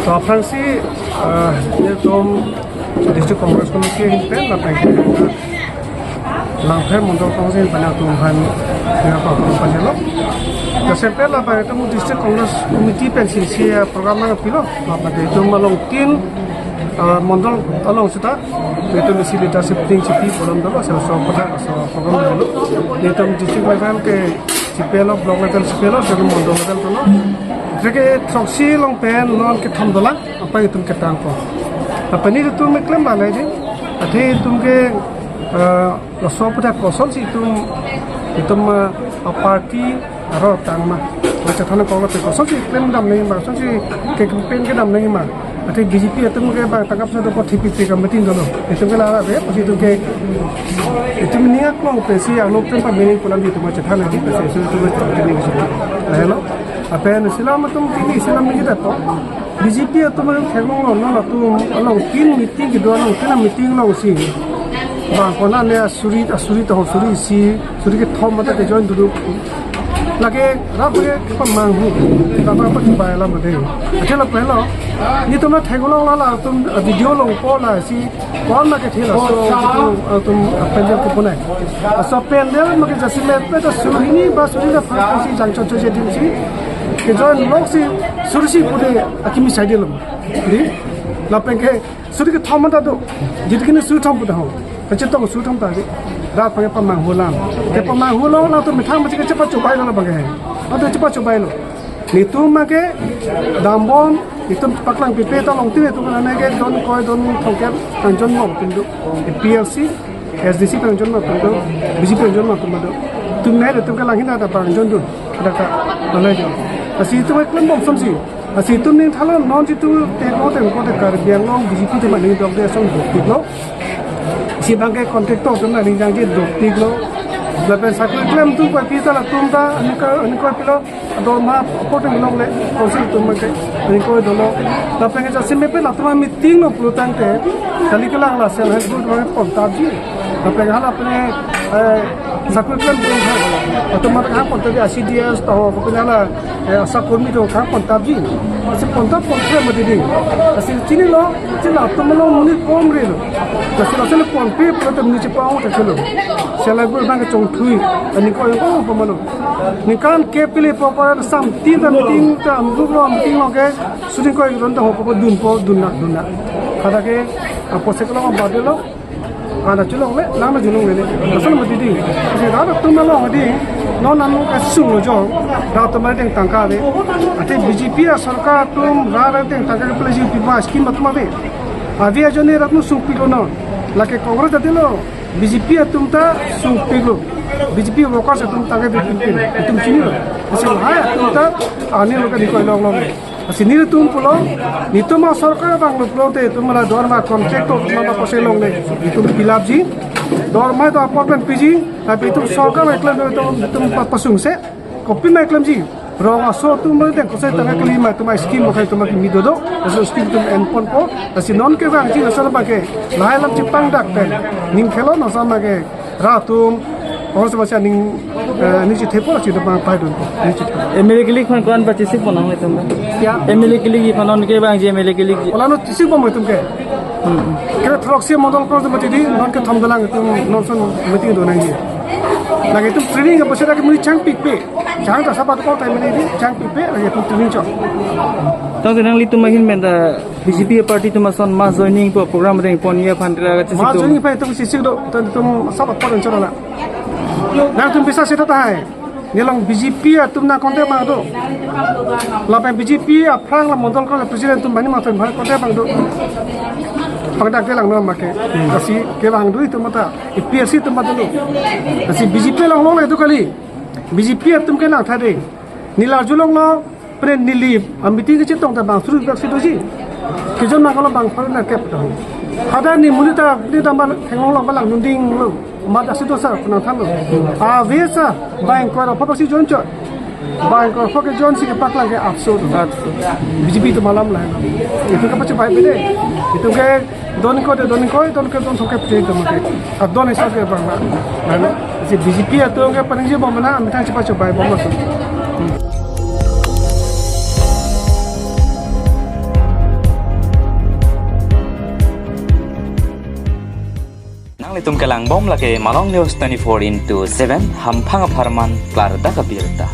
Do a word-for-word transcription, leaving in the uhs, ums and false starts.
To aphrangsi, eh, nelitum District Congress Committee ahin pen lapen ke Langpher Mondol Congress ahin pen nangtum aphan nangpakro pajalo. Lapen ke lapen itum District Congress Committee pensi isi, eh, program nangpilo. Lapen ke itum along tin, eh, Mondol along seta itum isi leadership meeting chipi program dolo, laso aputhak laso program dolo. Itum district level ke chipilo, block level chipilo, itum Mondol level dolo. Itum ke throksi along pen non kethom dolang, aphrang itum ketangpo. Aphrang nelitum keklem bang lagi. Athe itum ke, eh, laso aputhak kosonsi itum, itum, eh, party arong tangma. Machethan kok lo te kosonsi klem dam nangji ma, kosonsi ke campaign kedam nangji ma. Athe B J P atum ke bang tangka pisa dokok thipik thipik meeting dolo. Itum ke la la be, pasi itum ke, itum ning aklong pensi, alo pen pa meeting pulang di itum machethan lagi, pensi itum machethan lagi. Lahelo. Lapen isi alam atum kini isi alam ni kita to. B J P atum theklonglo, non atum along tin meeting kedo, along tin meeting alongsi bang konat ne asuri, asuri to, suri isi, suri kethom mate ke join dulu. Lake rap ke pamanghu, rap ke pachubai alam mate. Athe lapen lo, nelitum theklonglo, latum video longpo lasi, kon na ke thela so, itum, itum pandal keponai. Laso pandal mate jasemet pen ta suri hini ba suri ra phan si jangchot chot je dim si. Kejoin longsi suri isi pu de akimi saidelo. Di, lapen ke suri kethom ta do. Jit kini suri thom pu ta ho. Kachetong suri thom ta di. Rap ke pamanghu alam. Ke pamanghu lo, latum methang masi kechepachubailo labang ke. Latum chepachubailo. Nelitum mate dambom, itum paklang pipe ta along tin itum nane ke don ingkoi don thomkep nangjon bom itum do. A P L C, A S D C pen nangjon bom itum do, B J P pen nangjon bom itum do. Itum nai itum kelang hina ta bang jon dun. Ada ka, mana jon. Lasi itum klem bom somsi. Lasi itum ning thalo non jitu te ko te ko te Karbi Anglong B J P atum aning dok de song dok lo. Si bang ke contractor atum aning jangje dok lo. Lapen sakuri klem atum pa pita latum ta aning ka, aning ka pilo. Dorma apot nang longle, council atum ke, ingkoi dolo. Lapen ke jasemet pen latum meeting lo pulo tangte, kali kelang la self help group atum pon tapji. Lapen hala pen, eh, sakuri klem atum ha, atum mate ha pon tapji, C D S to, lapen hala, eh, ASHA karmi atum ha pon tapji. Lasi pon tap pon klem mati di. Lasi chinilo, chinilo atum lo monit komre lo. Lasi lasi ponpe pulo atum ni chepang ta chelo. Self help group bang ke chongthui, ingkoi ingkoi pamalo. Ningkan kep kali po para sam tin ta meeting ta amguk lo meeting lo ke shooting koi ron ta ho po dunpo dunna dunna. Kada ke apo se kalo ba de lo. Ana chulong le, lang na chulong le. Asal mati di. Kasi rara atum along di. Non anu ke sung lo jo. Rara atum adeng tangka de. Athe B J P a sorkar atum rara adeng tangka ke pelaji pipa scheme atum ave. Ave ajoine rat nu sungpik lo non. Lake Congress ati lo. B J P atum ta sungpik lo. B J P workers atum ta ke pimpin. Itum chini lo. Asal hai atum ta ani lo ke ingkoi longlong. Lasi nelitum pulo, nelitum a sorkar abang lo pulote itum la dorma contractor atum la kose longle. Itum pilapji. Dorma ta apot pen piji, tapi itum sorkar mai klem itum, itum pa-, pasungse. Kopima klemji. Rong aso atum adeng kose tangka kali ma itum scheme ma itum kimi dodo. Laso scheme atum en ponpo. Lasi non kevangji laso abang ke. Lahai alam chepangdak pen. Ning khelo non sama ke. Rara atum, orang sama ning, eh, ning chithepo lasi itum pang pai dun. Ning chithepo. M L A kilik aphan ko-an pachesik pon nang itum ba? Ya. M L A kilik aphan non kevangji M L A kilik ji. Ola no chesik pon itum ke. Hmm. Ke throksi Mondol Congress mati di, non kethom dolang itum, non ason meeting do nangji. Lake itum training ke pasada ke muni changpikpe. Chang ta sabat ko time ni di, changpikpe, lake itum training chok. Tangte nanglitum ahin pen ta B J P party atum ason mass joining pu program adeng ponji aphan tira kachesik. Mass joining aphan itum chesik do, itum, itum sabat pon chok la. Nangtum bisa seta tahai. Nilong B J P atum nang contact abang do. Lapen B J P aphrang la Mondol Congress president atum mani ma atum contact abang do. Pangdak de lang no make. Lasi kevang do itum ta. A P L C atum ta do. Lasi B J P along longle do kali. B J P atum ke nangtha de. Neli arjulonglo. Pre neli, a meeting kechetong ta bang suri bak si doji. Kejon ma kalo bang pharo nangkep ta. Hadak ni monit ta, ni ta bang theklong lo bang langdun ding lo. Mat asi do sa, penang than lo. Ave sa, bang ingkoi ra pho bak si join chot. Bang ingkoi ra pho ke join si kepaklang ke apso. Apso. B J P atum alam lain. Itum ke pache bai bede. Itum ke don ingkoi, don ingkoi, don ke don thomkep te itum ke. A don hisab ke bang na. Lalu, si B J P atum ke paningje bom na, methang chepachobai bom laso. Nanglitum kelang bom lake Malong News twenty-four into seven, hamphang apharman klardak abirta.